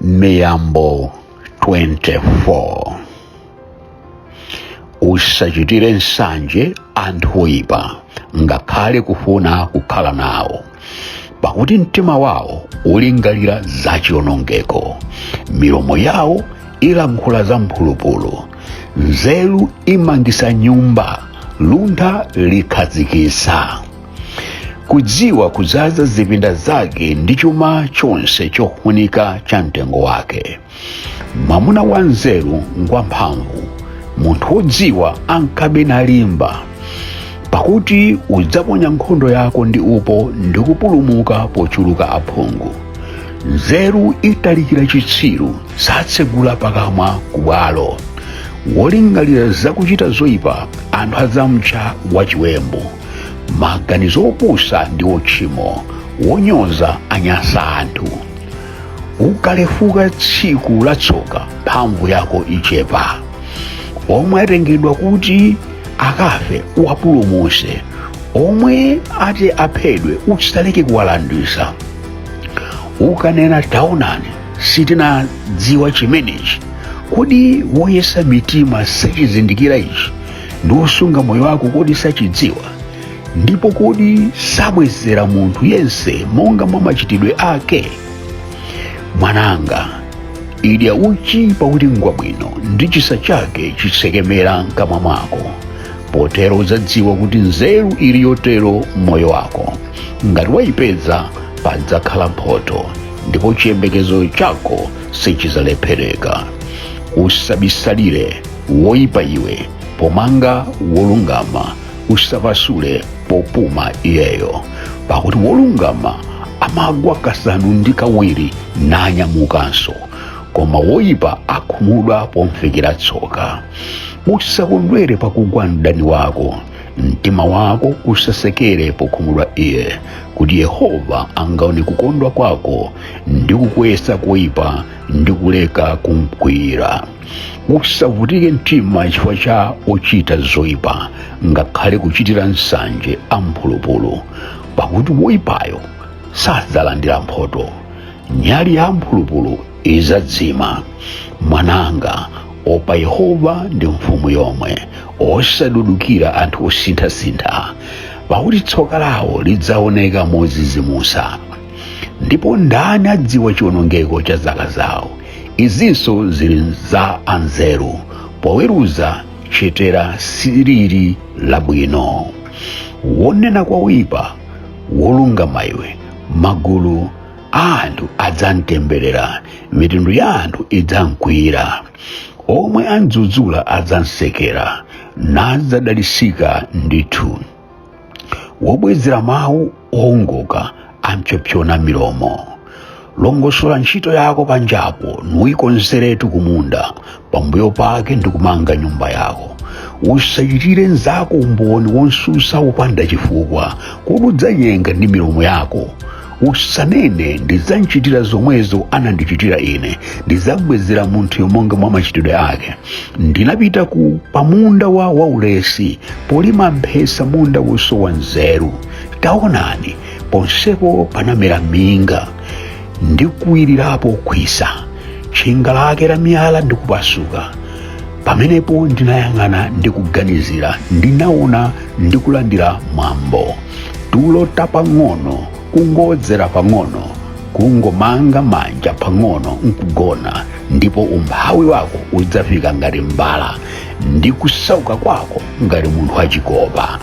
Miyambo 24. Usachitire nsanje anthu oyipa, ngakhale kufuna kukhala nawo, pakuti mtima wawo ulingalira zachiwonongeko, milomo yawo ilankhula za mphulupulu. Nzeru imangisa nyumba, luntha likhazikitsa. Kudziwa kudzaza zipinda zake ndi chuma chonse chofunika cha mtengo wake. Mwamuna wa nzeru ngwamphamvu, munthu wodziwa ankabe nalimba. Pakuti udzaponya nkhondo yako ndi upo ndi kupulumuka pochuluka aphungu. Nzeru italikira chitsiru, satsegula pakamwa kubwalo. Wolingalira zakuchita zoyipa anthu adzamtcha wachiwembu. Maganizo opusa ndiwo tchimo, wonyoza anyansa anthu. Ukalefuka tsiku la tsoka, mphamvu yako ichepa. Omwe atengedwa kuti akafe uwapulumuse, omwe ati aphedwe usaleke kuwalandisa. Ukanena, taonani, sitinadziwa chimenechi, kodi woyesa mitima sachizindikira ichi, ndi wosunga moyo wako kodi sachidziwa? Ndipo kodi sabwezera munthu yense monga mwa machitidwe ake? Mwananga, idya uchi pakuti ngwabwino, ndi chisa chake chitsekemera mkamwa mwako. Potero udzadziwa kuti nzeru ili yotero m'moyo wako. Ngati wayipeza padzakhala mphoto, ndipo chiyembekezo chako sichidzalephereka. Usabisalire woyipa iwe pomanga wolungama, usapasule popuma iyeyo, pakuti wolungama amagwa kasanu ndi kawiri nanyamukanso, koma woyipa akhumudwa pomfikira tsoka. Usakondwere pakugwa mdani wako, mtima wako usasekere pokhumudwa iye, kuti Yehova angaone kukondwa kwako ndi kukuyesa koyipa ndi kuleka kumkwiyira. Usavutike mtima chifukwa cha ochita zoyipa, ngakhale kuchitira nsanje amphulupulu, pakuti woyipayo sadzalandira mphoto. Nyali ya amphulupulu idzazima. Mwananga, opa Yehova ndi mfumu yomwe, osadudukira anthu osinthasintha, pakuti tsoka lawo lidzaoneka modzidzimutsa. Ndipo ndani adziwa chiwonongeko cha zaka zawo? Izinso zili za anzeru, poweruza chetera silili labwino. Wonena kwa woyipa, wolungama iwe, magulu a anthu adzamtemberera, mitundu ya anthu idzamkwiyira. Omwe amdzudzula adzamsekera, nadzadalitsika ndithu. Wobwezera mawu owongoka ampsopsona milomo. Longosola ntchito yako panjapo, nuikonzeretu kumunda, pambuyo pake ndikumanga nyumba yako. Usachitire mnzako umboni wonsusa wopanda chifukwa, kodi udzanyenga ndi milomo yako. Usanene, ndidzamchitira zomwezo anandichitira ine, ndidzabwezera munthuyo monga mwa machitidwe ake. Ndinapita ku pamunda wa waulesi, polima mphesa munda wosowa nzeru. Taonani, ponsepo panamera minga, ndi kuwirirapo khwisa, tchinga lake la miyala ndi kupasuka. Pamenepo ndinayang'ana ndi kuganizira, ndinaona ndi kulandira mwambo. Tulo tapang'ono, kungowodzera pang'ono, kungomanga manja pang'ono nkugona, ndipo umphawi wako udzafika ngati mbala, ndi kusauka kwako ngati munthu wachikopa.